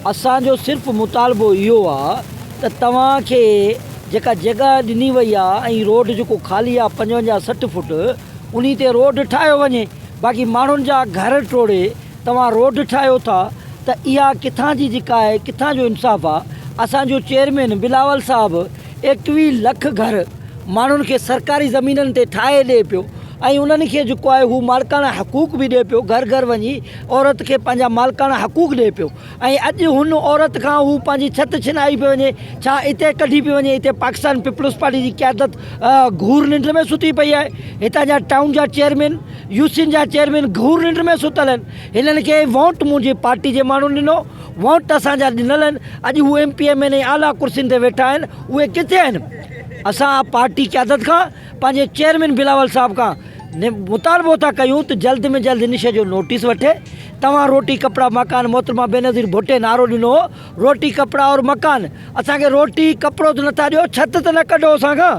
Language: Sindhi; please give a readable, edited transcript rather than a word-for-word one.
اسان جو صرف مطالبو اهو آ ته توهان کي جيڪا جڳهه ڏني وئي آ ۽ روڊ جيڪو خالي آ 55 60 فوٽ انهي تي روڊ ٺاهيو وڃي باقي ماڻهن جا گهر ٽوڙي توهان روڊ ٺاهيو ٿا ته اها ڪٿان جي جيڪا آهي ڪٿان جو انصاف آ اسان جو چيئرمين بلاول صاحب 21 لک گهر ماڻهن کي سرڪاري زمينن تي ٺاهي ڏئي پيو ۽ انهن کي جيڪو آهي هو مالڪاڻا حقوق به ڏئي پيو گهر گهر وڃي عورت کي پنهنجا مالڪاڻا حقوق ڏئي پيو ۽ اڄ هن عورت کان هو پنهنجي ڇت ڇنائي پيو وڃي ڇا اتي ڪڍي پيو وڃي اتي پاڪستان پيپلز پارٽي جي قيادت گهور ننڊ ۾ ستي پئي آهي هتان جا ٽائون جا چيئرمين يوسين جا چيئرمين گهور ننڊ ۾ ستل آهن هنن کي ووٽ منهنجي پارٽي جي ماڻهن ڏنو ووٽ اسان جا ڏنل آهن اڄ هو ايم پي ايم اين ۽ اعليٰ ڪرسين تي ويٺا آهن اهي ڪٿي آهن اسان پارٽي قيادت کان پنهنجي چيئرمين بلاول صاحب کان مطالبو ٿا ڪيون ته جلد ۾ جلد ان شيء جو نوٽيس وٺي. توهان روٽي ڪپڙا مڪان محترمه بينظير ڀٽي نعرو ڏنو هو روٽي ڪپڙا اور مڪان اسان کي روٽي ڪپڙو ته نٿا ڏيو ڇت ته نه ڪڍو اسان کان.